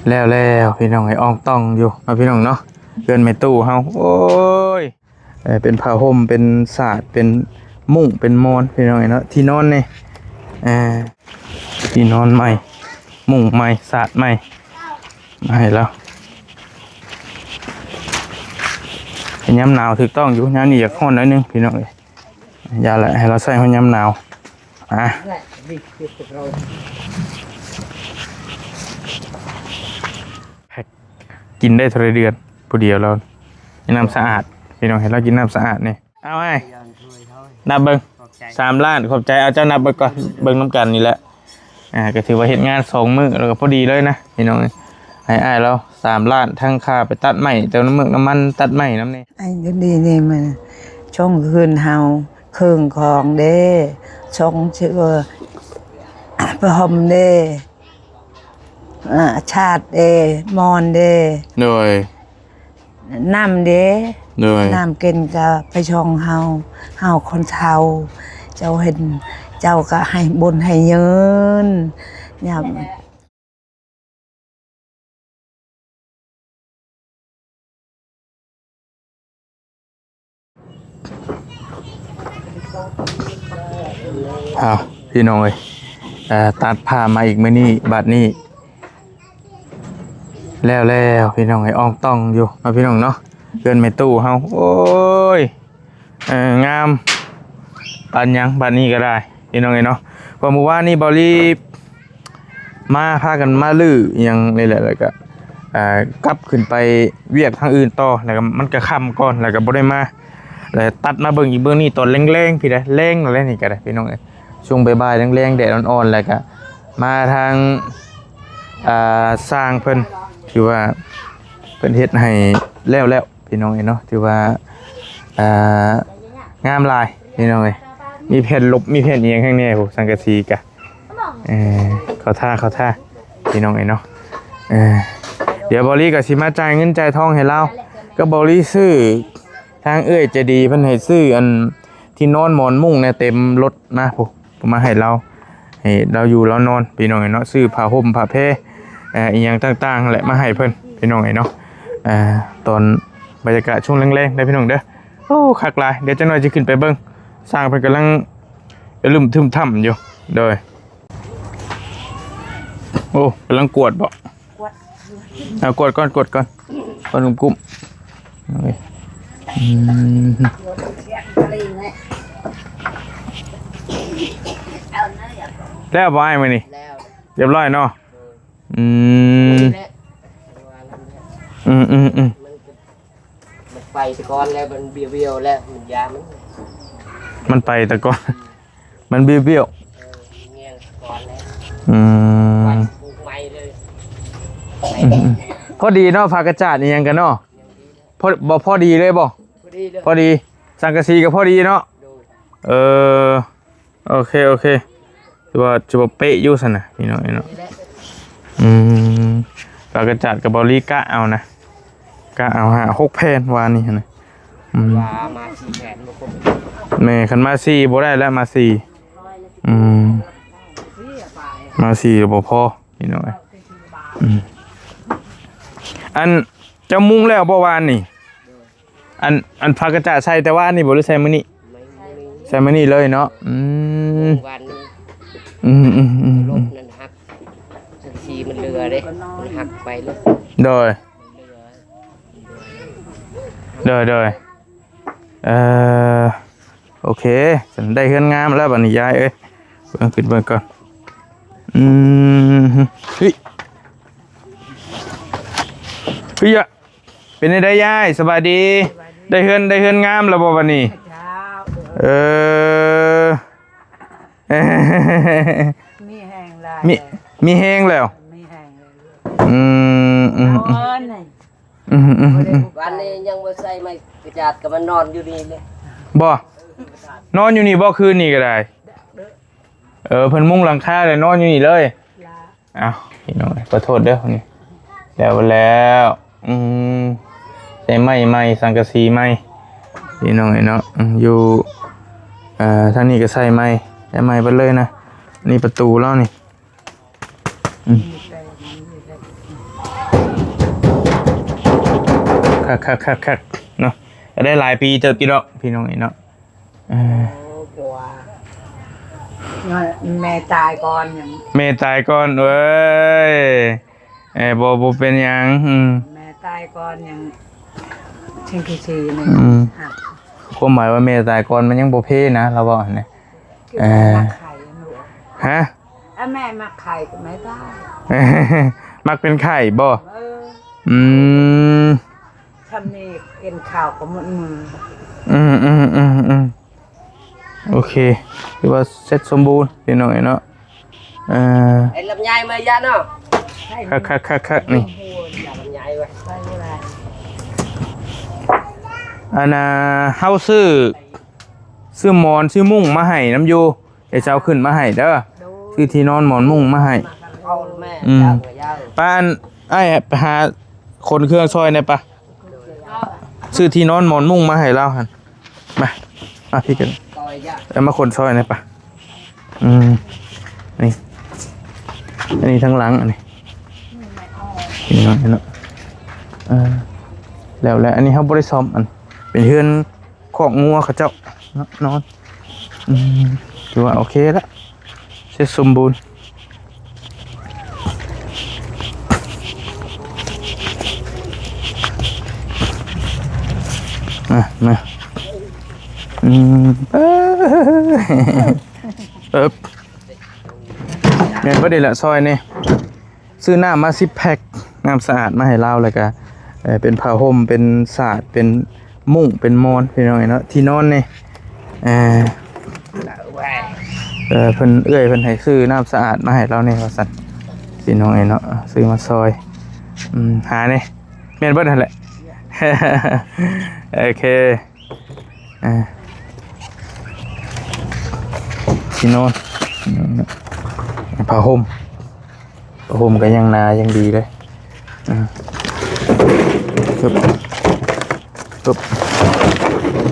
ແລ້ວແລ້ວພີ່ນ້ອງເອີຍ ອ່ອງຕ່ອງຢູ່ເນາະພີ່ນ້ອງເນາະ ເຮືອນແມ່ຕູ້ເຮົາ ໂອ້ຍ ເອີ ເປັນຜ້າຫົ່ມ ເປັນສາດ ເປັນມຸ້ງ ເປັນໝອນພີ່ນ້ອງເອີຍເນາະ ທີ່ນອນນີ້ ເອີ ທີ່ນອນໃໝ່ ມຸ້ງໃໝ່ ສາດໃໝ່ ມາໃຫ້ລາວ ຍາມໜາວຖືກຕ້ອງຢູ່ ຍາມນີ້ຢາກຮ້ອນໜ້ອຍໜຶ່ງພີ່ນ້ອງເອີຍ. ຢ່າແຫຼະ ໃຫ້ລາວໃຊ້ຮອດຍາມໜາວ ອ່າ ກິນໄດ້ເທົ່າໃດເດືອນ ຜູ້ດຽວລາວ ກິນນ້ຳສະອາດ ພີ່ນ້ອງ ໃຫ້ລາວກິນນ້ຳສະອາດນີ້ ເອົາອ້າຍ ນັບເບິ່ງ ຂອບໃຈ ສາມລ້ານ ຂອບໃຈ ເອົາ ເຈົ້ານັບເບິ່ງກ່ອນ ເບິ່ງນຳກັນນີ້ແຫຼະ ອ່າ ກໍຖືວ່າເຮັດງານສອງມື້ ແລ້ວກໍພໍດີເລີຍນະ ພີ່ນ້ອງເອີຍ ໃຫ້ອ້າຍລາວສາມລ້ານ ທັງຄ່າໄປຕັດໄມ້ ເຕີມນ້ຳເມືອກນ້ຳມັນຕັດໄມ້ນຳນີ້ ໄອ້ຢູ່ນີ້ນີ້ມັນຊ່ອງເຮືອນເຮົາ ເຄື່ອງຂອງເດ້ ຊ່ອງເຊື່ອ ຜ້າຫົ່ມເດ້ ອ່າ ສາດເດ້ ໝອນເດ້ ໂດຍ ນ້ຳເດ້ ໂດຍ ນ້ຳກິນກໍໄປຊ່ອງເຮົາ ເຮົາຄົນເຖົ້າ ເຈົ້າເຫັນ ເຈົ້າກໍໃຫ້ບຸນໃຫ້ຍືນ ຍາມ ອ້າວ ພີ່ນ້ອງເອີຍ ເອີ ຕັດພາບມາອີກມື້ນີ້ ບັດນີ້ ແລ້ວແລ້ວພີ່ນ້ອງເອີຍ ອ່ອງຕ່ອງຢູ່ເນາະພີ່ນ້ອງເນາະ ເຮືອນແມ່ຕູ້ເຮົາ ໂອ້ຍ ເອີ ງາມປານຫຍັງບາດນີ້ກໍໄດ້ ພີ່ນ້ອງເອີຍເນາະ ເພາະມື້ວານນີ້ເບົາລີ ມາ ພາກັນມາຮື້ອີ່ຫຍັງນີ້ແຫຼະ ແລ້ວກໍ ເອີ ກັບຂຶ້ນໄປວຽກທາງອື່ນຕໍ່ ແລ້ວກໍມັນກໍຄ່ຳກ່ອນ ແລ້ວກໍບໍ່ໄດ້ມາ ແລ້ວຕັດມາເບິ່ງອີກເບິ່ງນີ້ຕອນແລງໆ ພີ້ໃດ ແລງແລ້ວນີ້ກໍໄດ້ ພີ່ນ້ອງເອີຍ ຊ່ວງບ່າຍໆ ແລງໆ ແດດອ່ອນໆ ແລ້ວກໍມາທາງ ອ່າ ຊ່າງເພິ່ນ ຖືວ່າເພິ່ນເຮັດໃຫ້ແລ້ວໆ ພີ່ນ້ອງເອີຍເນາະ ຖືວ່າ ອ່າ ງາມຫຼາຍ ພີ່ນ້ອງເອີຍ ມີແຜ່ນລົບ ມີແຜ່ນອີ່ຫຍັງແຮ່ງແນ່ພຸ້ນ ສັງກະສີກະ ເອີ ເຂົ້າທ່າ ເຂົ້າທ່າ ພີ່ນ້ອງເອີຍເນາະ ເອີ ດຽວເບົາລີກໍຊິມາຈ່າຍເງິນຈ່າຍທອງໃຫ້ລາວ ກໍເບົາລີຊື້ ທາງເອື້ອຍໃຈດີເພິ່ນໃຫ້ຊື້ອັນທີ່ນອນໝອນມຸ້ງແດ່ ເຕັມລົດມາພຸ້ນ ເອົາມາໃຫ້ລາວ ໃຫ້ລາວຢູ່ລາວນອນ ພີ່ນ້ອງເອີຍເນາະ ຊື້ຜ້າຫົ່ມຜ້າແພ ເອີ ອີ່ຫຍັງຕ່າງໆ ແຫຼະ ມາໃຫ້ເພິ່ນ ພີ່ນ້ອງເອີຍເນາະ ເອີ ຕອນບັນຍາກາດຊ່ວງແລງໆ ເດີພີ່ນ້ອງເດີ ໂອ້ ຄັກຫຼາຍ ດຽວຈັກໜ້ອຍຊິຂຶ້ນໄປເບິ່ງ ຊ່າງເພິ່ນກຳລັງ ອະລຶ້ມທຶ່ມຖ້ຳຢູ່ ໂດຍ ໂອ້ ກຳລັງກວດບໍ? ກວດ ເອົາ ກວດກ່ອນ ກວດກ່ອນ ກ່ອນກຸ້ມໆ ເອົາເວີຍ ອືມ ແລ້ວບໍ່ອ້າຍ ມື້ນີ້? ແລ້ວ ຮຽບຮ້ອຍເນາະ ອືມ ອືມໆໆ ມັນໄປແຕ່ກ່ອນແລ້ວ ມັນບ້ຽວໆແລ້ວ ມັນຢາມັນ ມັນໄປແຕ່ກ່ອນ ມັນບ້ຽວໆ ເອີ ມັນແຍງແຕ່ກ່ອນແລ້ວ ອືມ ໄປປູກໃໝ່ເລີຍ ອືມໆ ພໍດີເນາະ ຜັກກະຈາດອີ່ຫຍັງກັນເນາະ ພໍ ບໍ່ ພໍດີເລີຍບໍ່? ພໍດີເລີຍ ພໍດີ ສັງກະສີກໍພໍດີເນາະ ໂດຍ ເອີ ໂອເຄ ໂອເຄ ຖືວ່າ ຖືວ່າເປະຢູ່ຊັ້ນນະ ພີ່ນ້ອງເອີຍເນາະ ນີ້ແຫຼະ ອືມ ຜັກກະຈາດກໍເບົາລີກະເອົານະ ກະເອົາຫ້າຫົກແຜ່ນວານນີ້ຫັ້ນນະ ອືມ ວ່າມາສີ່ແຜ່ນບໍ່ຄົບ ແມ່ນ ຄັນມາສີ່ບໍ່ໄດ້ແລ້ວ ມາສີ່ ອືມ ມາສີ່ກໍບໍ່ພໍ ພີ່ນ້ອງເອີຍ ອືມ ອັນ ເຈົ້າມຸງແລ້ວບໍ່ວານນີ້? ອັນ ອັນຜັກກະຈາດໃສ່ແຕ່ວານນີ້ບໍ່ ຫຼືໃສ່ມື້ນີ້? ໃສ່ມື້ນີ້ເລີຍເນາະ ອືມ ວານນີ້ ອືມໆໆໆ ລົບນັ້ນຫັກ ສັງກະສີມັນເຫຼືອເດ້ ມັນຫັກໄປເລີຍ ໂດຍ ມັນເຫຼືອ ໂດຍ ໂດຍ ເອີ ໂອເຄ ໄດ້ເຮືອນງາມແລ້ວບັດນີ້ຍາຍເອີຍ ເບິ່ງ ຂຶ້ນເບິ່ງກ່ອນ ອືມ ເຮີ້ຍ ເຮີ້ຍ ເປັນຈັ່ງໃດຍາຍ ສະບາຍດີ? ໄດ້ເຮືອນ ໄດ້ເຮືອນງາມແລ້ວບໍ່ບັດນີ້? ເອີ ມີແຮງຫຼາຍ ມີ ມີແຮງແລ້ວ ມີແຮງແລ້ວ ອືມ ອືມ ອືມ ອືມ ອືມ ອືມ ວັນນີ້ຍັງບໍ່ໃສ່ໄມ້ກະຈາດ ກໍມານອນຢູ່ນີ້ເລີຍ ບໍ່ ນອນຢູ່ນີ້ບໍ່ ຄືນນີ້ກໍໄດ້ ເອີ ເພິ່ນມຸງຫຼັງຄາແລ້ວນອນຢູ່ນີ້ເລີຍ ລະ ອ້າວ ພີ່ນ້ອງເອີຍ ຂໍໂທດເດີ ນີ້ ແລ້ວ ແລ້ວ ອືມ ໃສ່ໄມ້ໃໝ່ ສັງກະສີໃໝ່ ພີ່ນ້ອງເອີຍເນາະ ອືມ ຢູ່ ເອີ ທາງນີ້ກໍໃສ່ໃໝ່ ໃສ່ໃໝ່ເບິດເລີຍນະ ນີ້ປະຕູລາວນີ້ ອືມ ຄັກໆໆໆເນາະ ກໍໄດ້ຫຼາຍປີເຕີບຢູ່ດອກພີ່ນ້ອງເອີຍເນາະ. ເອີ ໂອ້ ຜົວ ແມ່ຕາຍກ່ອນຫຍັງ ແມ່ຕາຍກ່ອນເວີຍ. ເອີ ບໍ່ ບໍ່ເປັນຫຍັງ ອືມ ແມ່ຕາຍກ່ອນຫຍັງ ເປັນຄືຊິນີ້ ອືມ ຄວາມໝາຍວ່າແມ່ຕາຍກ່ອນມັນຍັງບໍ່ເພນະ ລາວເວົ້າຫັ້ນນະ. ເອີ ມັກໄຂ້ ຮະ? ເອີ ແມ່ມັກໄຂ້ກໍແມ່ຕາຍ ມັກເປັນໄຂ້ບໍ່? ເອີ ອືມ ຊ່ຳນີ້ກິນເຂົ້າກໍໝົດມື້ ອືມໆໆໆ ໂອເຄ ຖືວ່າເສັດສົມບູນພີ່ນ້ອງເອີຍເນາະ. ເອີ ໄອ້ລຳໄຍມາຢາເນາະ ຄັກໆໆໆ ນີ້ ລຳໄຍເວີຍ ອັນນ່າ ເຮົາຊື້ ຊື້ໝອນຊື້ມຸ້ງມາໃຫ້ນຳຢູ່ ເດ ເຈົ້າຂຶ້ນມາໃຫ້ເດີ ຊື້ທີ່ນອນໝອນມຸ້ງມາໃຫ້ ອືມ ປາ ອັນ ອ້າຍໄປຫາຂົນເຄື່ອງຊ່ອຍແດ່ປະ ຊື້ທີ່ນອນໝອນມຸ້ງມາໃຫ້ລາວຫັ້ນ ມາ ມາພີ້ກັນ ເອົາມາຂົນຊ່ອຍແດ່ປະ. ອືມ ນີ້ ອັນນີ້ທາງຫຼັງ ອັນນີ້ ນີ້ເນາະ ເອີ ແລ້ວ ແລ້ວ ອັນນີ້ເຮົາບໍ່ໄດ້ສ້ອມ ອັນ ເປັນເຮືອນຄອກງົວເຂົາເຈົ້າເນາະ ນອນ ອືມ ຖືວ່າໂອເຄລະ ເສັດສົມບູນ. ມາ ມາ ອືມ ເອີ ເອີບ ແມ່ນບໍ່ ນີ້ແຫຼະ ຊ່ອຍນີ້ ຊື້ນ້ຳມາສິບແພັກ ນ້ຳສະອາດມາໃຫ້ລາວ ແລ້ວກະ ເອີ ເປັນຜ້າຫົ່ມ ເປັນສາດ ເປັນມຸ້ງ ເປັນໝອນ ພີ່ນ້ອງເອີຍເນາະ ທີ່ນອນນີ້ ເອີ ເອີ ເພິ່ນ ເອື້ອຍເພິ່ນໃຫ້ຊື້ນ້ຳສະອາດມາໃຫ້ລາວແດ່ວ່າຊັ້ນ ພີ່ນ້ອງເອີຍເນາະ ຊື້ມາຊ່ອຍ ອືມ ຫາແດ່ ແມ່ນເບິດຫັ້ນແຫຼະ ໂອເຄ ອ່າ ທີ່ນອນ ຜ້າຫົ່ມ ຜ້າຫົ່ມກໍຍັງໜາຍັງດີເລີຍ ອ່າ ປຶບ ປຶບ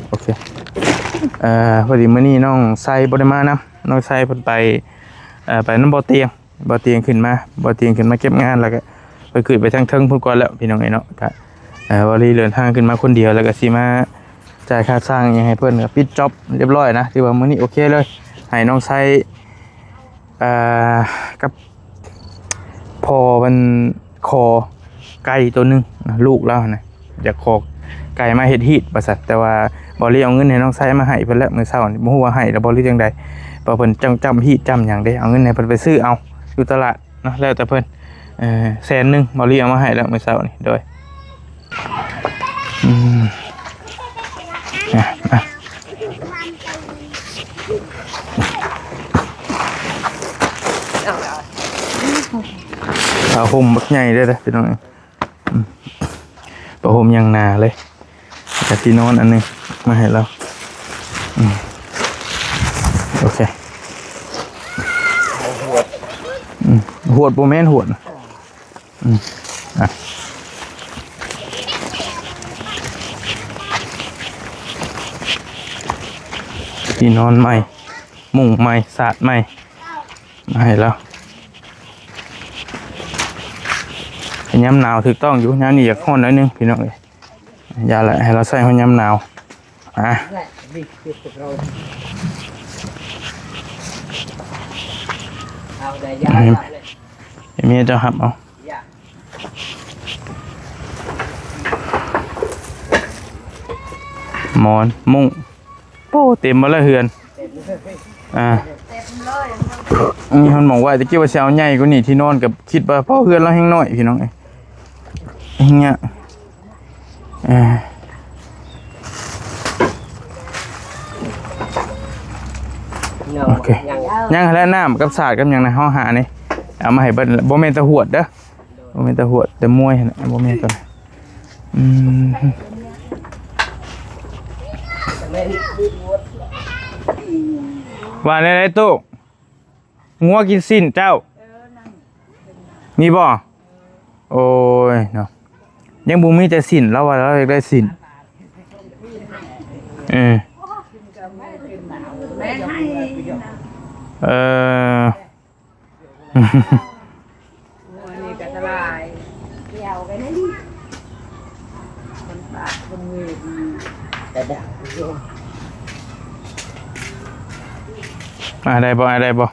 ໂອເຄ ເອີ ພໍດີມື້ນີ້ນ້ອງໄຊບໍ່ໄດ້ມານຳ ນ້ອງໄຊເພິ່ນໄປ ເອີ ໄປນຳບໍ່ຕຽງ ບໍ່ຕຽງຂຶ້ນມາ ບໍ່ຕຽງຂຶ້ນມາເກັບງານ ແລ້ວກໍໄປຂຶ້ນໄປທາງເທິງພຸ້ນກ່ອນແລ້ວ ພີ່ນ້ອງເອີຍເນາະ ກໍ ເອີ ບໍ່ລີເດີນທາງຂຶ້ນມາຄົນດຽວ ແລ້ວກໍຊິມາຈ່າຍຄ່າຊ່າງຫຍັງໃຫ້ເພິ່ນ ກໍປິດຈ໊ອບຮຽບຮ້ອຍນະ ຖືວ່າມື້ນີ້ໂອເຄເລີຍ ໃຫ້ນ້ອງໄຊ ເອີ ກັບພໍ່ມັນຂໍໄກ່ໂຕໜຶ່ງ ລູກລາວຫັ້ນນະ ຢາກຂໍໄກ່ມາເຮັດຮີດວ່າຊັ້ນ ແຕ່ວ່າບໍ່ລີເອົາເງິນໃຫ້ນ້ອງໄຊມາໃຫ້ເພິ່ນແລ້ວ ມື້ເຊົ້ານີ້ ບໍ່ຮູ້ວ່າໃຫ້ແລ້ວບໍ່ ຫຼືຈັ່ງໃດ ເພາະເພິ່ນຈ້ຳຮີດຈ້ຳຫຍັງເດ້ ເອົາເງິນໃຫ້ເພິ່ນໄປຊື້ເອົາຢູ່ຕະຫຼາດເນາະ ແລ້ວແຕ່ເພິ່ນ ເອີ ແສນໜຶ່ງ ບໍ່ລີເອົາມາໃຫ້ແລ້ວມື້ເຊົ້ານີ້ ໂດຍ ອືມ ອ່ະ ອ່ະ ຜ້າຫົ່ມບັກໃຫຍ່ເດີ້ພີ່ນ້ອງ ອືມ ຜ້າຫົ່ມຢ່າງໜາເລີຍ ກະທີ່ນອນອັນໜຶ່ງມາໃຫ້ລາວ ອືມ ໂອເຄ ອືມ ຫວດ ບໍ່ແມ່ນຫວດ ອືມ ອ່ະ ທີ່ນອນໃໝ່ ມຸ້ງໃໝ່ ສາດໃໝ່ ມາໃຫ້ລາວ ຍາມໜາວຖືກຕ້ອງຢູ່ ຍາມນີ້ຢາກຮ້ອນໜ້ອຍໜຶ່ງພີ່ນ້ອງເອີຍ ຢ່າແຫຼະ ໃຫ້ລາວໃຊ້ຮອດຍາມໜາວ ອ່ະ ໃຫ້ເມຍເຈົ້າຮັບເອົາ ໝອນ ມຸ້ງ ໂອ້ ເຕັມໝົດແລ້ວເຮືອນ ອ່າ ມີຮອດໝອງໄວ້ ແຕ່ກີ້ວ່າຊິເອົາໃຫຍ່ກວ່ານີ້ ທີ່ນອນກໍຄິດວ່າ ເພາະເຮືອນລາວແຮ່ງນ້ອຍພີ່ນ້ອງເອີຍ ເຮັດຫຍັງ ເອີ ໂອເຄ ຍັງແລ້ວ ນ້ຳກັບສາດກັບຫຍັງນະ ເຮົາຫານີ້ ເອົາມາໃຫ້ເບິດ ບໍ່ແມ່ນແຕ່ຫວດເດີ້ ບໍ່ແມ່ນແຕ່ຫວດ ແຕ່ມວຍຫັ້ນນະ ບໍ່ແມ່ນຕົວນັ້ນ ອືມ ວ່າແນວໃດຕູ້? ງົວກິນຊີ້ນເຈົ້າ ມີບໍ່? ໂອ້ຍເນາະ ຍັງບໍ່ມີແຕ່ຊີ້ນ ລາວວ່າລາວຢາກໄດ້ຊີ້ນ ເອີ ເອີ ອັນນີ້ກໍສະບາຍ ດຽວກັນນີ້ ມັນໂພ ອ່າ ໄດ້ບໍ່? ໄດ້ບໍ່?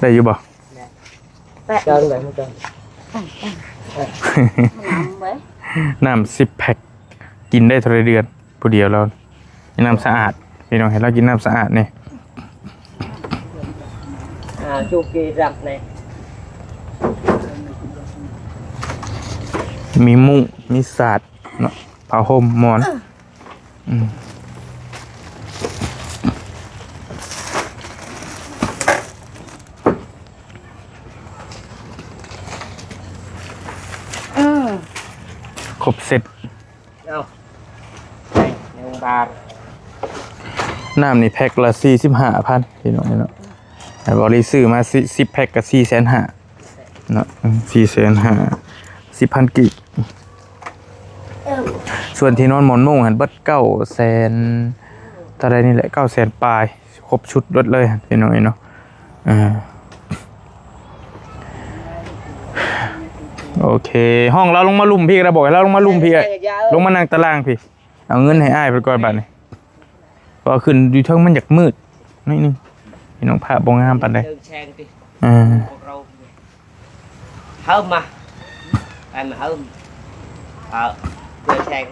ໄດ້ຢູ່ບໍ່? ແປະ ເຈົ້າໄດ້ ເຈົ້າ ນ້ຳເວີຍ ນ້ຳສິບແພັກ ກິນໄດ້ເທົ່າໃດເດືອນ? ຜູ້ດຽວລາວ ນ້ຳສະອາດ ພີ່ນ້ອງ ໃຫ້ລາວກິນນ້ຳສະອາດນີ້ ອ່າ ຈູກີລັກນີ້ ມີມຸ້ງ ມີສາດເນາະ ຜ້າຫົ່ມ ໝອນ ອືມ ອືມ ຄົບເຊັດ ເອົາ ໃສ່ໜຶ່ງບາດ ນ້ຳນີ້ແພັກລະສີ່ສິບຫ້າພັນ ພີ່ນ້ອງເນາະ ແຕ່ບໍລິຊື້ມາສິບ ສິບແພັກກໍສີ່ແສນຫ້າເນາະ ອືມ ສີ່ແສນຫ້າ ສິບພັນກີບ ສ່ວນທີ່ນອນໝອນມຸ້ງຫັ້ນເບິດເກົ້າແສນ ເທົ່າໃດນີ້ແຫຼະ ເກົ້າແສນປາຍ ຄົບຊຸດເບິດເລີຍພີ່ນ້ອງເອີຍເນາະ ເອີ ໂອເຄ ຫ້ອງລາວລົງມາລຸ່ມພີ້ກໍໄດ້ ບອກໃຫ້ລາວລົງມາລຸ່ມພີ້ ລົງມານັ່ງຕາລ່າງພີ້ ເອົາເງິນໃຫ້ອ້າຍເພິ່ນກ່ອນບາດນີ້ ເພາະວ່າຂຶ້ນຢູ່ເທິງມັນຢາກມືດໜ້ອຍໜຶ່ງ ພີ່ນ້ອງ ພາບບໍ່ງາມປານໃດ ເອີ ເຮີມມາ ໄປມາເຮີມ ເອີ ເພື່ອແຊງ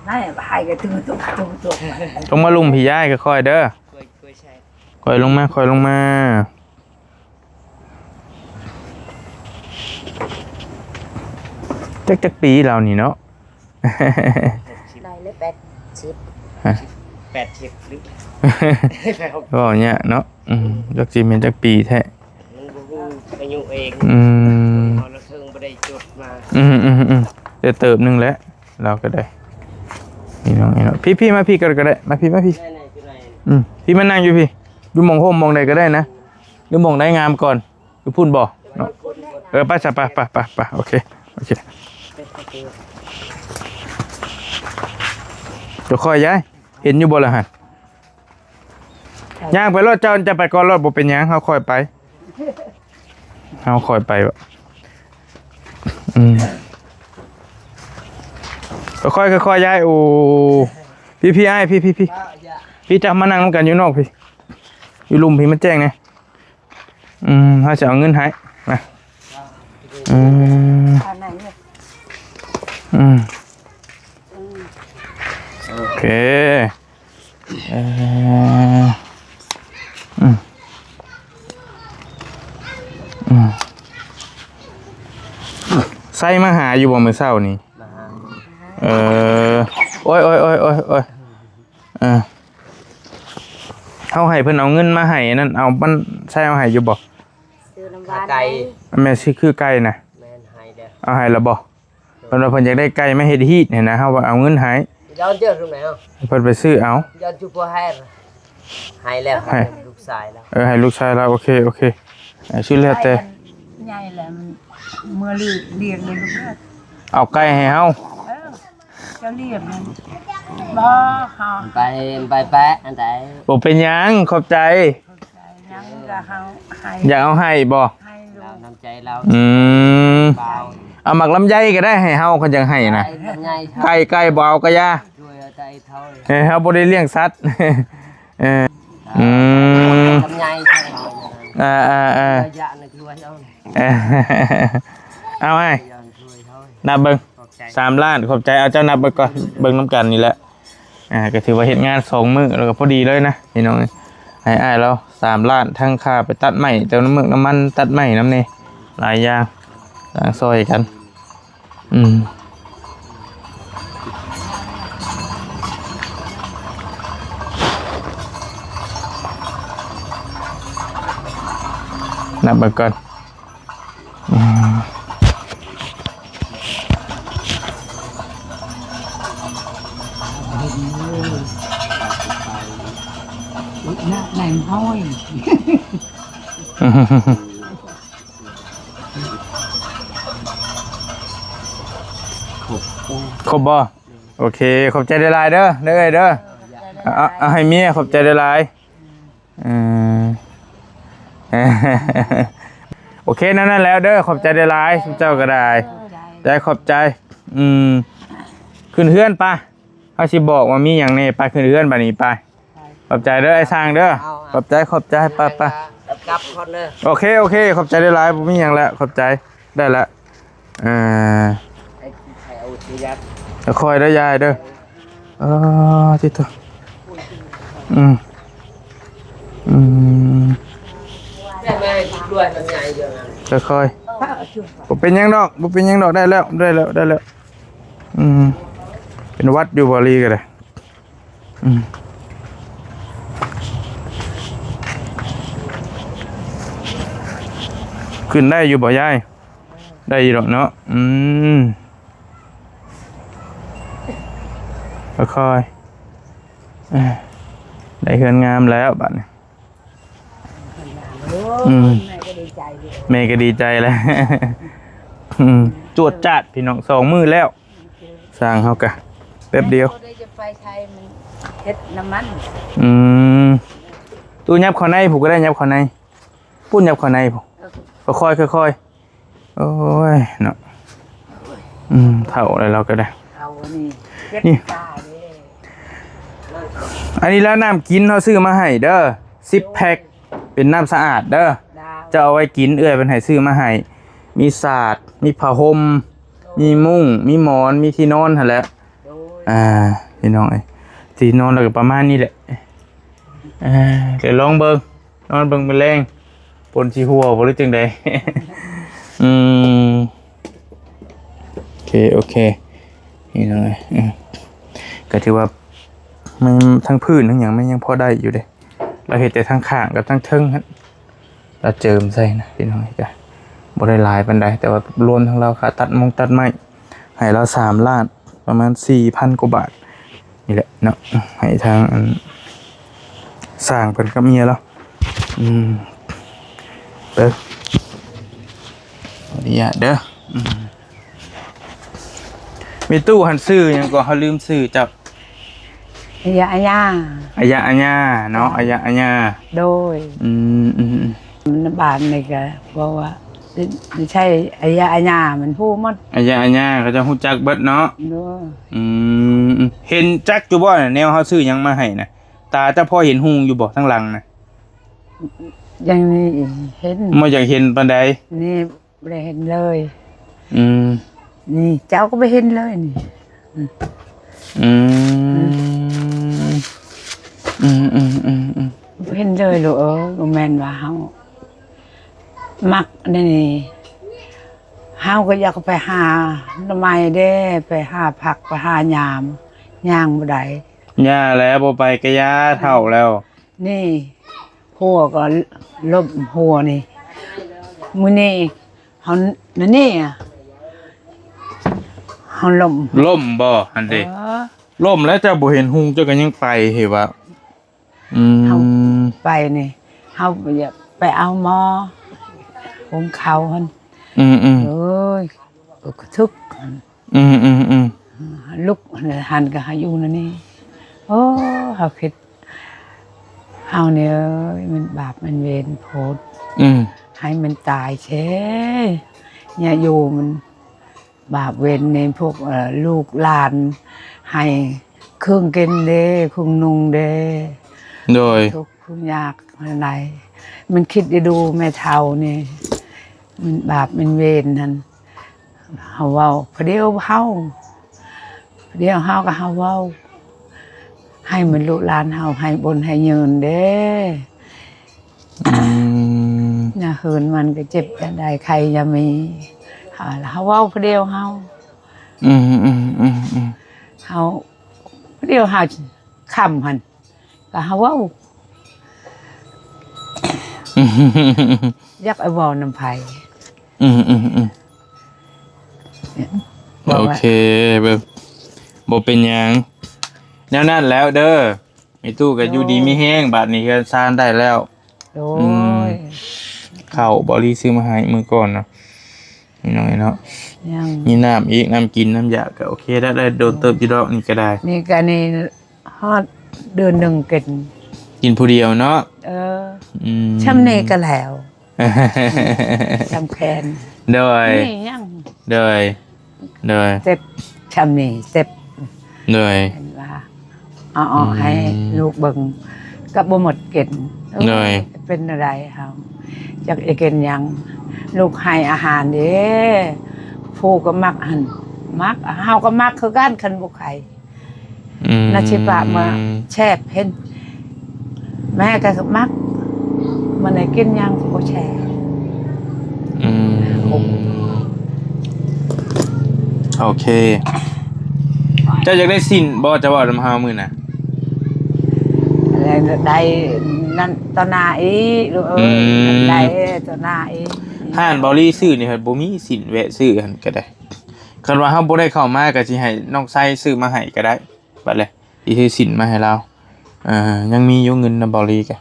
ໄດ້ ໃຫ້ກໍ ຕົກ ຕົກ ຕົກ ລົງມາລຸ່ມພີ້ ຍ້າຍຄ່ອຍໆເດີ ຄ່ອຍໆແຊງ ຄ່ອຍລົງມາ ຄ່ອຍລົງມາ ຈັກ ຈັກປີລາວນີ້ເນາະ ໄດ້ເລີຍແປດສິບ ຮະ ແປດສິບ ເວົ້າຍາກເນາະ ອືມ ຈັກຊິແມ່ນຈັກປີແທ້ ມັນບໍ່ຮູ້ອາຍຸເອງ ອືມ ເຮົາລະເທິງບໍ່ໄດ້ຈົດມາ ອືມໆໆ ແຕ່ເຕີບໜຶ່ງແຫຼະ ລາວກໍໄດ້ ພີ່ນ້ອງເອີຍເນາະ ພີ້ໆ ມາພີ້ກ່ອນກໍໄດ້ ມາພີ້ ມາພີ້ ອືມ ພີ້ມານັ່ງຢູ່ພີ້ ຢູ່ໝ່ອງຮົ່ມໝ່ອງໃດກໍໄດ້ນະ ຫຼືໝ່ອງໃດງາມກ່ອນ ຢູ່ພຸ້ນບໍ່ເນາະ ເອີ ໄປຊະ ໄປ ໄປ ໄປ ໄປ ໂອເຄ ໂອເຄ ເຈົ້າຄ່ອຍຍ້າຍ ເຫັນຢູ່ບໍ່ລະຫັ້ນ ຍ່າງໄປໂລດ ເຈົ້າຈະໄປກ່ອນໂລດ ບໍ່ເປັນຫຍັງ ເຮົາຄ່ອຍໄປ ເຮົາຄ່ອຍໄປ ອືມ ຄ່ອຍໆ ຄ່ອຍໆ ຍ້າຍ ໂອ້ ພີ້ໆ ອ້າຍ ພີ້ໆ ພີ້ ພີ້ ເຈົ້າມານັ່ງນຳກັນຢູ່ນອກພີ້ ຢູ່ລຸ່ມພີ້ ມັນແຈ້ງແດ່ ອືມ ເຮົາຊິເອົາເງິນໃຫ້ ມາ ອືມ ອືມ ໂອເຄ ເອີ ອືມ ອືມ ໄຊມາຫາຢູ່ບໍ່ມື້ເຊົ້ານີ້? ມາຫາ ເອີ ໂອ້ຍ ໂອ້ຍ ໂອ້ຍ ໂອ້ຍ ເອີ ເຮົາໃຫ້ເພິ່ນເອົາເງິນມາໃຫ້ນັ້ນ ເອົາ ມັນໃຊ້ເອົາໃຫ້ຢູ່ບໍ່? ຊື້ນ້ຳຫວານໄກ່ ແມ່ນ ຊິຄືໄກ່ນະ ແມ່ນ ໃຫ້ແລ້ວ ເອົາໃຫ້ແລ້ວບໍ່? ເພິ່ນວ່າເພິ່ນຢາກໄດ້ໄກ່ມາເຮັດຮີດຫັ້ນນະ ເຮົາວ່າເອົາເງິນໃຫ້ ຍ້ອນເຈົ້າ ເພິ່ນໄປຊື້ເອົາ ຍ້ອນຈຸບໍ່ໃຫ້ ໃຫ້ແລ້ວ ໃຫ້ລູກຊາຍແລ້ວ ເອີ ໃຫ້ລູກຊາຍລາວ ໂອເຄ ໂອເຄ ໃຫ້ສຸດແລ້ວແຕ່ ໃຫຍ່ແລ້ວ ເມືອລ້ຽງເລີຍລູກເອີຍ ເອົາໄກ່ໃຫ້ເຮົາ ເອີ ເຈົ້າລ້ຽງ ບໍ່ ເຮົາ ໄປ ໄປແປະອັນໃດ ບໍ່ເປັນຫຍັງ ຂອບໃຈ ຂອບໃຈຫຍັງ ກໍເຮົາໃຫ້ ຢາກເອົາໃຫ້ບໍ່? ໃຫ້ລູກ ນ້ຳໃຈລາວ ອືມ ເອົາໝາກລຳໄຍກໍໄດ້ ໃຫ້ເຮົາ ຄັນຢາກໃຫ້ນະ ໄກ່ ໄກ່ບໍ່ເອົາກໍຢ່າ ເອີ ເຮົາບໍ່ໄດ້ລ້ຽງສັດ ເອີ ອືມ ເອີ ເອີ ເອີ ເອົາໃຫ້ ນັບເບິ່ງ ຂອບໃຈ ສາມລ້ານ ຂອບໃຈ ເອົາ ເຈົ້ານັບເບິ່ງກ່ອນ ເບິ່ງນຳກັນນີ້ແຫຼະ ອ່າ ກໍຖືວ່າເຮັດງານສອງມື້ ແລ້ວກໍພໍດີເລີຍນະພີ່ນ້ອງ ໃຫ້ອ້າຍລາວສາມລ້ານ ທັງຄ່າໄປຕັດໄມ້ ເຕີມນ້ຳເມືອກນ້ຳມັນຕັດໄມ້ນຳນີ້ ຫຼາຍຢ່າງ ຕ່າງຊ່ອຍກັນ ອືມ ນັບເບິ່ງກ່ອນ ອືມ ນະ ແໜງຫ້ອຍ ຄົບບໍ່? ໂອເຄ ຂອບໃຈຫຼາຍໆເດີ ເດີເອີຍເດີ ເອົາ ເອົາໃຫ້ເມຍ ຂອບໃຈຫຼາຍໆ ເອີ ໂອເຄ ແນວນັ້ນແຫຼະເດີ ຂອບໃຈຫຼາຍໆ ເຈົ້າກໍໄດ້ ເອີ ໄດ້ ຂອບໃຈ ອືມ ຂຶ້ນເຮືອນໄປ ເຮົາຊິບອກວ່າມີຫຍັງແດ່. ໄປຂຶ້ນເຮືອນບາດນີ້ໄປ. ຂອບໃຈເດີອ້າຍຊ່າງເດີ. ເອົາ ຂອບໃຈ ຂອບໃຈ. ໄປ ໄປ ກັບກ່ອນເດີ. ໂອເຄ ໂອເຄ ຂອບໃຈຫຼາຍໆ. ບໍ່ມີຫຍັງແລ້ວ ຂອບໃຈ. ໄດ້ລະ. ເອີ ໃຫ້ ໃຫ້ເອົາຊິຍັດ ຄ່ອຍເດີຍາຍເດີ. ເອີ ຕິດໂຕ. ອືມ ອືມ ແຕ່ມາອີກດ້ວຍ ມັນໃຫຍ່ຢູ່ນັ້ນ ຄ່ອຍໆ. ບໍ່ເປັນຫຍັງດອກ ບໍ່ເປັນຫຍັງດອກ. ໄດ້ແລ້ວ ໄດ້ແລ້ວ ໄດ້ແລ້ວ. ອືມ ເປັນຫວັດຢູ່ບໍລີກໍໄດ້. ອືມ ຂຶ້ນໄດ້ຢູ່ບໍ່ຍາຍ? ໄດ້ຢູ່ດອກເນາະ. ອືມ ຄ່ອຍໆ. ເອີ ໄດ້ເຮືອນງາມແລ້ວບາດນີ້. ໂອ້ຍ ອືມ ແມ່ກໍດີໃຈເດ້. ແມ່ກໍດີໃຈແລ້ວ. ອືມ ຈວດຈາດພີ່ນ້ອງ ສອງມື້ແລ້ວ. ຊ່າງເຮົາກະແປັບດຽວ. ບໍ່ໄດ້ຈະໄຟໃຊ້ ມັນເຮັດນ້ຳມັນ. ອືມ ຕູ້ຫຍັບເຂົ້າໃນພຸ້ນກໍໄດ້ ຫຍັບເຂົ້າໃນ ປຸ້ນຫຍັບເຂົ້າໃນພຸ້ນ. ເອີ ຄ່ອຍໆ ຄ່ອຍໆ. ໂອ້ຍເນາະ. ອືມ ເຖົ້າແລ້ວ ເຮົາກໍໄດ້ ເຖົ້າອັນນີ້ ນີ້ ເຈັບຕາເດ້. ອັນນີ້ລະ ນ້ຳກິນເຮົາຊື້ມາໃຫ້ເດີ ສິບແພັກ ເປັນນ້ຳສະອາດເດີ. ເຈົ້າເອົາໄວ້ກິນ ເອື້ອຍເພິ່ນໃຫ້ຊື້ມາໃຫ້. ມີສາດ ມີຜ້າຫົ່ມ ມີມຸ້ງ ມີໝອນ ມີທີ່ນອນຫັ້ນແຫຼະ. ໂດຍ ອ່າ ພີ່ນ້ອງເອີຍ ທີ່ນອນລະກໍປະມານນີ້ແຫຼະ. ອ່າ ດຽວລອງເບິ່ງ ນອນເບິ່ງມື້ແລງ ຝົນຊິຫົວບໍ່ ຫຼືຈັ່ງໃດ. ອືມ ໂອເຄ ໂອເຄ ພີ່ນ້ອງເອີຍ. ເອີ ກໍຖືວ່າມັນທັງພື້ນທັງຫຍັງ ມັນຍັງພໍໄດ້ຢູ່ເດ້. ລາວເຮັດແຕ່ທາງຂ້າງກັບທາງເທິງຫັ້ນ ລາວເຈີມໃສ່ນະ ພີ່ນ້ອງເອີຍ. ກໍບໍ່ໄດ້ຫຼາຍປານໃດ ແຕ່ວ່າລວມທັງລາວຄ່າຕັດມົງຕັດໄມ້ ໃຫ້ລາວສາມລ້ານ ປະມານສີ່ພັນກວ່າບາດນີ້ແຫຼະເນາະ. ໃຫ້ທາງອັນ ຊ່າງເພິ່ນກັບເມຍລາວ. ອືມ ເອີ ຂໍອະນຸຍາດເດີ. ອືມ ມີຕູ້ຫັ້ນຊື່ຫຍັງກໍ ເຮົາລືມຊື່ເຈົ້າ. ອາຍາ ອາຍາ ອາຍາ ອາຍາເນາະ ອາຍາ ອາຍາ. ໂດຍ ອືມ ອືມ ອືມ ບ້ານນີ້ກໍເວົ້າວ່າ ໃຊ່ ອາຍາ ອາຍາ ມັນຮູ້ໝົດ. ອາຍາ ອາຍາ ເຂົາເຈົ້າຮູ້ຈັກເບິດເນາະ. ໂດຍ ອືມ ເຫັນຈັກຢູ່ບໍ່ ແນວເຮົາຊື້ຫຍັງມາໃຫ້ນະ? ຕາເຈົ້າພໍເຫັນຮຸ່ງຢູ່ບໍ່ ທາງຫຼັງນະ? ຍັງນີ້ເຫັນ ບໍ່ຢາກເຫັນປານໃດ. ນີ້ ບໍ່ໄດ້ເຫັນເລີຍ. ອືມ ນີ້ເຈົ້າກໍບໍ່ເຫັນເລີຍນີ້. ອືມ ອືມ ອືມ ອືມ ອືມ ອືມ ບໍ່ເຫັນເລີຍລູກເອີຍ. ບໍ່ແມ່ນວ່າເຮົາມັກແນວນີ້ ເຮົາກໍຢາກໄປຫາໜໍ່ໄມ້ເດ້ ໄປຫາຜັກ ໄປຫາຍາມ ຍ່າງບໍ່ໄດ້. ຢ່າແຫຼະ ບໍ່ໄປກະຢ່າ ເຖົ້າແລ້ວ. ນີ້ ຫົວກໍລົ້ມ ຫົວນີ້ ມື້ນີ້ເຮົາ ນັ້ນນີ້ ເຮົາລົ້ມ ລົ້ມບໍ່ຫັ້ນເດ້? ເອີ ລົ້ມແລ້ວເຈົ້າບໍ່ເຫັນຮຸ່ງ ເຈົ້າກໍຍັງໄປເຫວະ. ອືມ ເຮົາໄປນີ້ ເຮົາຢາກໄປເອົາໝໍ ຫຸງເຂົ້າຫັ້ນ. ອືມໆ ໂອ້ຍ ກະທຸກ ອືມໆ ລຸກ ຫັນກໍໃຫ້ຢູ່ນັ້ນນີ້. ໂອ້ ເຮົາຄິດ ເຮົານີ້ເອີຍ ມັນບາບມັນເວນໂພດ. ອືມ ໃຫ້ມັນຕາຍເຊ ຢ່າຢູ່ ມັນບາບເວນນີ້. ພວກ ເອີ ລູກຫຼານໃຫ້ເຄື່ອງກິນເດ້ ເຄື່ອງນຸ່ງເດ້. ໂດຍ ທຸກ ຜູ້ຍາກຫັ້ນໃດ. ມັນຄິດໄດ້ດູແມ່ເຖົ້ານີ້ ມັນບາບມັນເວນຫັ້ນ. ເຮົາເວົ້າ ພະດຽວເຮົາ ພະດຽວເຮົາກໍເຮົາເວົ້າ ໃຫ້ມັນລູກຫຼານເຮົາ ໃຫ້ບຸນໃຫ້ຍືນເດ້. ອືມ ນະ ເຮືອນມັນກໍເຈັບຢ່າໄດ້ ໄຂ້ຢ່າມີ. ເຮົາ ເຮົາເວົ້າພະດຽວເຮົາ. ອືມໆໆໆ ເຮົາ ພະດຽວເຮົາ ຄ່ຳຫັ້ນ ກໍຫາເວົ້າ ຢາກເວົ້ານຳໃຜ? ອືມໆໆ ໂອເຄ ເບິ່ງ ບໍ່ເປັນຫຍັງ ແນວນັ້ນແລ້ວເດີ. ແມ່ຕູ້ກໍຢູ່ດີມີແຮງ ບາດນີ້ເຮືອນຊານໄດ້ແລ້ວ. ໂດຍ ອືມ ເຂົ້າບໍລີຊື້ມາໃຫ້ມື້ກ່ອນເນາະ ພີ່ນ້ອງເນາະ. ຍັງ ມີນ້ຳອີກ ນ້ຳກິນນ້ຳຢາກໍໂອເຄແລ້ວ ໄດ້ໂດນເຕີບຢູ່ດອກນີ້ກໍໄດ້. ນີ້ກໍນີ້ ຮອດເດືອນໜຶ່ງກິນ ກິນຜູ້ດຽວເນາະ. ເອີ ອືມ ຊ່ຳນີ້ກໍແລ້ວ ຊ່ຳແຂນ. ໂດຍ ນີ້ຍັງ ໂດຍ ໂດຍ ເຈັບ ຊ່ຳນີ້ເຈັບ. ໂດຍ ເຫັນວ່າ ເອົາອອກໃຫ້ ອືມ ລູກເບິ່ງ ກໍບໍ່ໝົດກິນ. ໂດຍ ເປັນແນວໃດເຮົາ ຈັກຈະກິນຫຍັງ? ລູກໃຫ້ອາຫານເດ້ ຜູ້ກໍມັກຫັ້ນ ມັກ ເຮົາກໍມັກຄືກັນ ຄັນບໍ່ໄຂ້ ອືມ ນາຊິປະມາແຊບເຫັນ ແມ່ກໍມັກ ມັນໄດ້ກິນຫຍັງກໍບໍ່ແຊບ. ອືມ ໂອເຄ ເຈົ້າຢາກໄດ້ສິ້ນບໍ່? ເຈົ້າເວົ້ານຳເຮົາມື້ນະ ໄດ້ນັ້ນຕໍ່ໜ້າອີກ ລູກເອີຍ ອືມ ໄດ້ຕໍ່ໜ້າອີກ. ຮ້ານເບົາລີຊື້ນີ້ ບໍ່ມີສິ້ນ ແວະຊື້ຫັ້ນກໍໄດ້. ຄັນວ່າເຮົາບໍ່ໄດ້ເຂົ້າມາ ກໍຊິໃຫ້ນ້ອງໄຊຊື້ມາໃຫ້ກໍໄດ້. ບັດແລະ ຊິຊື້ສິ້ນມາໃຫ້ລາວ. ເອີ ຍັງມີຢູ່ເງິນນຳເບົາລີກະ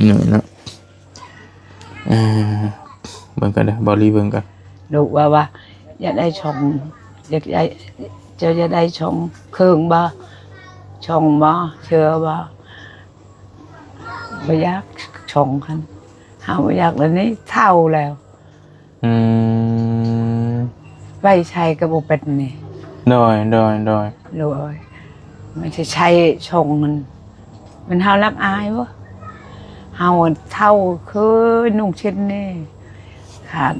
ໜ້ອຍເນາະ. ເອີ ເບິ່ງກ່ອນເດີ ເບົາລີເບິ່ງກ່ອນ. ລູກວ່າ ວ່າຢາກໄດ້ຊ່ອງ ຢາກໄດ້ ເຈົ້າຢາກໄດ້ຊ່ອງເຄື່ອງບໍ່? ຊ່ອງບໍ່? ເຊື່ອບໍ່? ບໍ່ຢາກຊ່ອງຫັ້ນ ເຮົາບໍ່ຢາກ ແລ້ວນີ້ເຖົ້າແລ້ວ. ອືມ ໄປໃສກໍບໍ່ເປັນນີ້. ໂດຍ ໂດຍ ໂດຍ ໂດຍ ມັນຊິໃຊ້ຊ່ອງມັນ ມັນເຮົາລັບອາຍບໍ່? ເຮົາເຖົ້າ ເຄີຍນຸ່ງຊິນນີ້ຂາດ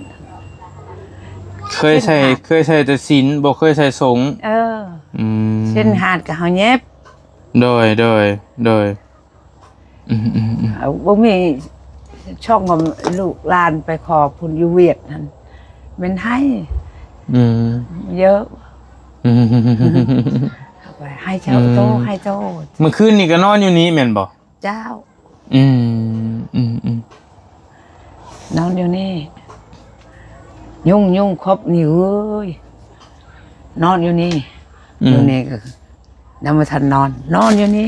ເຄີຍໃສ່ ຊິນຂາດ ເຄີຍໃສ່ແຕ່ຊິນ ບໍ່ເຄີຍໃສ່ສົ້ງ. ເອີ ອືມ ຊິນຂາດກໍເຮົາເຫຢັບ. ໂດຍ ໂດຍ ໂດຍ. ອືມໆໆ ເອົາ ບໍ່ມີຊ່ອງ ກໍລູກຫຼານໄປຂໍພຸ້ນຢູ່ຫວຽດຫັ້ນ ແມ່ນໃຫ້ ອືມ ເຢີະ ອືມ ເອົາໄປໃຫ້ເຈົ້າ ອືມ ໂຕ ໃຫ້ໂຕ. ມື້ຄືນນີ້ກໍນອນຢູ່ນີ້ແມ່ນບໍ່? ເຈົ້າ ອືມ ອືມໆ ນອນຢູ່ນີ້ ຍຸງ ຍຸງຄົບນີ້ເອີຍ ນອນຢູ່ນີ້ ອືມ ຢູ່ນີ້ກໍ ຍັງບໍ່ທັນນອນ ນອນຢູ່ນີ້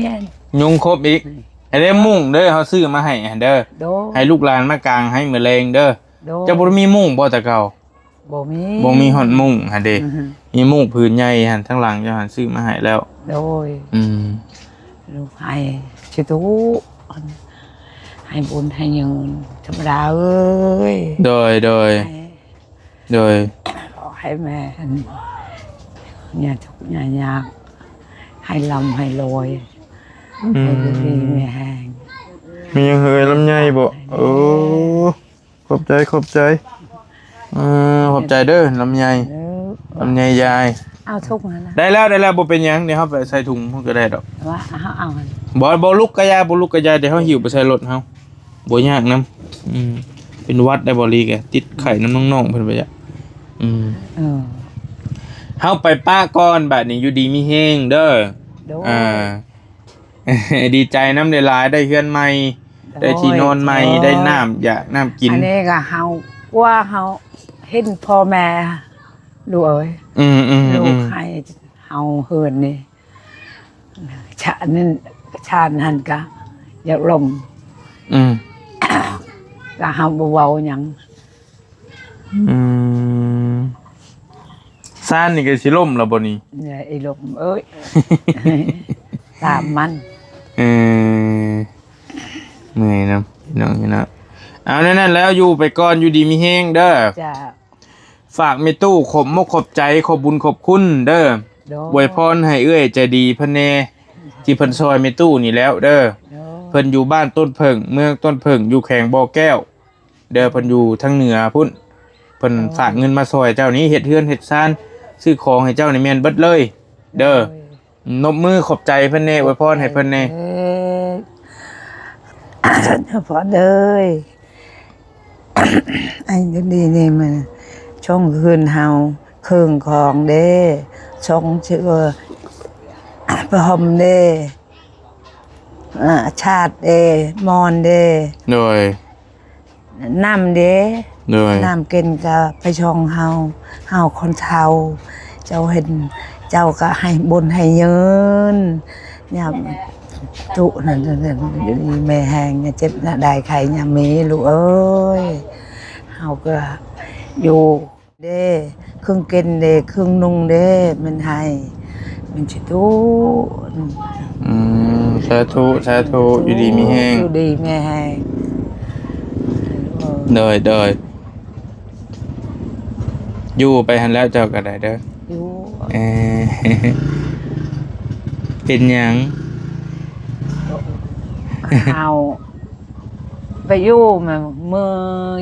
ຍຸງຄົບອີກ. ໃຫ້ໄດ້ມຸ້ງເດີ ເຮົາຊື້ມາໃຫ້ຫັ້ນເດີ ໂດຍ ໃຫ້ລູກຫຼານມາກາງໃຫ້ມື້ແລງເດີ. ໂດຍ ເຈົ້າບໍ່ໄດ້ມີມຸ້ງບໍ່ແຕ່ເກົ່າ? ບໍ່ມີ ບໍ່ມີຮອດມຸ້ງຫັ້ນເດ. ອືຮຶ ມີມຸ້ງຜືນໃຫຍ່ຫັ້ນ ທາງຫຼັງເຈົ້າຫັ້ນຊື້ມາໃຫ້ແລ້ວ. ໂດຍ ອືມ ລູກໃຫ້ຊິຕຸ ໃຫ້ບຸນໃຫ້ຍືນ ທຳມະດາເອີຍ. ໂດຍ ໂດຍ ໃຫ້ ໂດຍ ຂໍໃຫ້ແມ່ອັນ ຢ່າທຸກຢ່າຍາກ ໃຫ້ລ່ຳໃຫ້ລວຍ ອືມ ໃຫ້ຢູ່ດີມີແຮງ. ມີຫຍັງເຮີຍ ລຳໄຍບໍ? ເອີ ຂອບໃຈ ຂອບໃຈ ເອີ ຂອບໃຈເດີ ລຳໄຍ ເອີ ລຳໄຍຍາຍ. ເອົາທຸກຫັ້ນນະ ໄດ້ແລ້ວ ໄດ້ແລ້ວ ບໍ່ເປັນຫຍັງ ດຽວເຮົາໄປໃສ່ຖົງພຸ້ນກໍໄດ້ດອກ. ວ່າເຮົາເອົາຫັ້ນ ບໍ່ ບໍ່ລຸກກະຢ່າ ບໍ່ລຸກກະຢ່າ ດຽວເຮົາຫິ້ວໄປໃສ່ລົດເຮົາ. ບໍ່ຍາກນຳ ອືມ ເປັນຫວັດໄດ້ ເບົາລີກະຕິດໄຂ້ນຳນ້ອງໆເພິ່ນໄປ. ອືມ ເອີ ເຮົາໄປປະກ່ອນ ບາດນີ້ຢູ່ດີມີແຮງເດີ. ໂດຍ ອ່າ ດີໃຈນຳຫຼາຍໆ ໄດ້ເຮືອນໃໝ່ ໂດຍ ໄດ້ທີ່ນອນໃໝ່ ໂດຍ ໄດ້ນ້ຳຢາກນ້ຳກິນ. ອັນນີ້ກໍເຮົາ ກວ່າເຮົາເຫັນພໍ່ແມ່ ລູກເອີຍ ອືມໆໆ ລູກໃຫ້ເຮົາເຮືອນນີ້ ຊາດນັ້ນ ຊາດຫັ້ນກະຢາກລົມ ອືມ ກະເຮົາບໍ່ເວົ້າຫຍັງ. ອືມ ຊານນີ້ກໍຊິລົ້ມແລ້ວບໍ່ນີ້? ເອີ ອີລົມເອີຍ ຕາມມັນ. ເອີ ເມື່ອຍນຳພີ່ນ້ອງເນາະ. ເອົາ ແນວນັ້ນແລ້ວ ຢູ່ໄປກ່ອນ ຢູ່ດີມີແຮງເດີ. ຈ້າ. ຝາກແມ່ຕູ້ຂອບມົກຂອບໃຈ ຂອບບຸນຂອບຄຸນເດີ. ໂດຍ. ອວຍພອນໃຫ້ເອື້ອຍໃຈດີເພິ່ນແດ່ ທີ່ເພິ່ນຊ່ອຍແມ່ຕູ້ນີ້ແລ້ວເດີ. ໂດຍ. ເພິ່ນຢູ່ບ້ານຕົ້ນເຜິ້ງ ເມືອງຕົ້ນເຜິ້ງ ຢູ່ແຂວງບໍ່ແກ້ວເດີ. ເພິ່ນຢູ່ທາງເໜືອພຸ້ນ. ເພິ່ນ ໂດຍ. ຝາກເງິນມາຊ່ອຍເຈົ້ານີ້ ເຮັດເຮືອນເຮັດຊານ ຊື້ຂອງໃຫ້ເຈົ້ານີ້ແມ່ນເບິດເລີຍເດີ. ໂດຍ. ນົບມືຂອບໃຈເພິ່ນແດ່ ອວຍພອນໃຫ້ເພິ່ນແດ່. ເອີ ອວຍພອນເດີ ໃຫ້ຢູ່ດີນີ້ມາ ຊ່ອງຄືນເຮົາ ເຄື່ອງຂອງເດ້ ຊ່ອງເຊື່ອ ຜ້າຫົ່ມເດ້ ອາ ຊາດເດ້ ໝອນເດ້. ໂດຍ. ນ້ຳເດ້ ໂດຍ ນ້ຳກິນກະໄປຊ່ອງເຮົາ ເຮົາຄົນເຖົ້າ ເຈົ້າເຫັນ ເຈົ້າກະໃຫ້ບຸນໃຫ້ຍືນ ຍາມທຸກນັ້ນ ຢູ່ດີມີແຮງ ຢ່າເຈັບ ຢ່າໄດ້ໄຂ້ ຢ່າມີ ລູກເອີຍ ເຮົາກະຢູ່ ເດ້ ເຄື່ອງກິນເດ້ ເຄື່ອງນຸ່ງເດ້ ແມ່ນໃຫ້ ແມ່ນຊິຕູ້. ອືມ ສາທຸ ສາທຸ ຢູ່ດີມີແຮງ ຢູ່ດີມີແຮງ. ໂດຍ ໂດຍ ຢູ່ໄປຫັ້ນແລ້ວ ເຈົ້າກໍໄດ້ເດີ ຢູ່ ເອີ. ເປັນຫຍັງ? ເຮົາໄປຢູ່ ມື້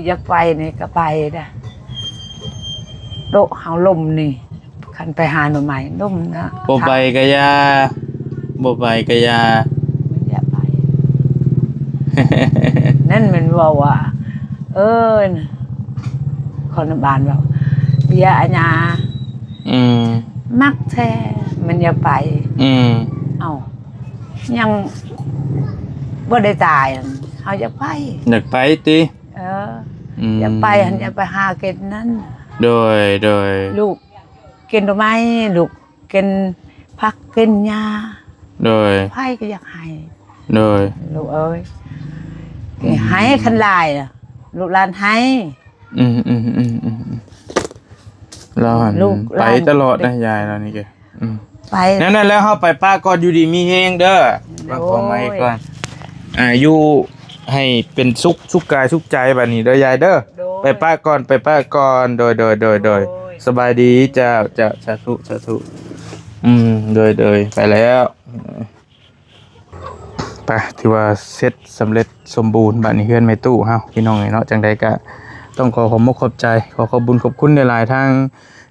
ຢາກໄປນີ້ກໍໄປເດ້. ໂຕະເຮົາລົມນີ້ ຄັນໄປຫາໜໍ່ໄມ້ລົມນະ. ບໍ່ໄປກໍຢ່າ ບໍ່ໄປກໍຢ່າ ມັນຢາກໄປ. ນັ້ນມັນເວົ້າວ່າ ເອີ ຄົນໃນບ້ານເວົ້າ ເບຍອາຍາ ອືມ ມັກແທ້ ມັນຢາກໄປ. ອືມ ເອົ້າ ຍັງບໍ່ໄດ້ຕາຍ ເຮົາຢາກໄປ. ຢາກໄປຕິ? ເອີ ອືມ ຢາກໄປຫັ້ນ ຢາກໄປຫາກິນນັ້ນ. ໂດຍ ໂດຍ ລູກກິນໜໍ່ໄມ້ ລູກກິນຜັກກິນຫຍ້າ. ໂດຍ ໃຜກໍຢາກໃຫ້. ໂດຍ ລູກເອີຍ ອືມ ໃຫ້ຄັນຫຼາຍ ລູກຫຼານໃຫ້. ອືມໆໆໆ ລາວຫັ້ນ ລູກຫຼານ ໄປຕະຫຼອດນະ ຍາຍລາວນີ້ກະ. ອືມ ໄປ ນັ້ນແຫຼະ ເຮົາໄປປະກ່ອນ ຢູ່ດີມີແຮງເດີ. ໂດຍ ວ່າຂໍໃໝ່ກ່ອນ ອາ ຢູ່ໃຫ້ເປັນສຸກ ສຸກກາຍສຸກໃຈບາດນີ້ເດີຍາຍເດີ. ໂດຍ ໄປປະກ່ອນ ໄປປະກ່ອນ. ໂດຍ ໂດຍ ໂດຍ ໂດຍ ໂດຍ ສະບາຍດີ. ເຈົ້າ ເຈົ້າ ສາທຸ ສາທຸ. ອືມ ໂດຍ ໂດຍ ໄປແລ້ວ. ໄປ ຖືວ່າເສັດສຳເລັດສົມບູນ ບາດນີ້ເຮືອນແມ່ຕູ້ເຮົາ ພີ່ນ້ອງເອີຍເນາະ. ຈັ່ງໃດກະຕ້ອງຂໍຂອບມຸກຂອບໃຈ ຂໍຂອບບຸນຂອບຄຸນຫຼາຍໆ ທາງ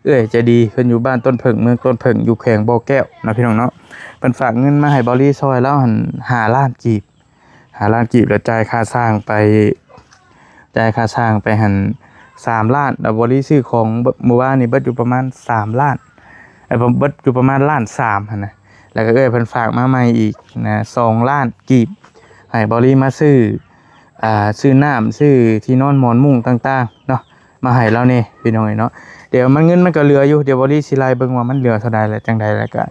ເອື້ອຍໃຈດີ ເພິ່ນຢູ່ບ້ານຕົ້ນເຜິ້ງ ເມືອງຕົ້ນເຜິ້ງ ຢູ່ແຂວງບໍ່ແກ້ວເນາະ ພີ່ນ້ອງເນາະ. ເພິ່ນຝາກເງິນມາໃຫ້ເບົາລີຊ່ອຍລາວຫັ້ນ ຫ້າລ້ານກີບ ຫ້າລ້ານກີບ ແລ້ວຈ່າຍຄ່າຊ່າງໄປ ຈ່າຍຄ່າຊ່າງໄປຫັ້ນ ສາມລ້ານ. ແລ້ວເບົາລີຊື້ຂອງ ມື້ວານນີ້ເບິດຢູ່ປະມານສາມລ້ານ ເອີ ເບິດຢູ່ປະມານລ້ານສາມຫັ້ນນະ. ແລ້ວກໍເອື້ອຍເພິ່ນຝາກມາໃໝ່ອີກນະ ສອງລ້ານກີບ ໃຫ້ເບົາລີມາຊື້ ອ່າ ຊື້ນ້ຳ ຊື້ທີ່ນອນໝອນມຸ້ງຕ່າງໆເນາະ ມາໃຫ້ລາວແດ່ ພີ່ນ້ອງເອີຍເນາະ. ດຽວມັນ ເງິນມັນກໍເຫຼືອຢູ່ ດຽວເບົາລີຊິໄລ່ເບິ່ງວ່າມັນເຫຼືອເທົ່າໃດ ແລ້ວຈັ່ງໃດ ແລ້ວກໍ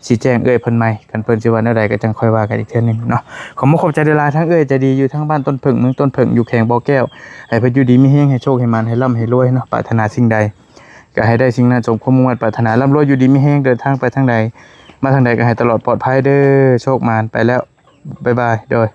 ຊິແຈ້ງເອື້ອຍເພິ່ນໃໝ່. ຄັນເພິ່ນຊິວ່າແນວໃດກໍຈັ່ງຄ່ອຍວ່າກັນອີກເທື່ອໜຶ່ງເນາະ. ຂອບມຸກຂອບໃຈຫຼາຍໆ ທາງເອື້ອຍໃຈດີ ຢູ່ທາງບ້ານຕົ້ນເຜິ້ງ ເມືອງຕົ້ນເຜິ້ງ ຢູ່ແຂວງບໍ່ແກ້ວ. ໃຫ້ເພິ່ນຢູ່ດີມີແຮງ ໃຫ້ໂຊກໃຫ້ໝານ ໃຫ້ລ່ຳໃຫ້ລວຍເນາະ. ປາດຖະໜາສິ່ງໃດ ກໍໃຫ້ໄດ້ສິ່ງນັ້ນ ສົມຄວາມມຸ່ງມາດປາດຖະໜາ. ລ່ຳລວຍ ຢູ່ດີມີແຮງ ເດີນທາງໄປທາງໃດ ມາທາງໃດ ກໍໃຫ້ຕະຫຼອດປອດໄພເດີ. ໂຊກໝານ ໄປແລ້ວ ບາຍບາຍ ໂດຍ.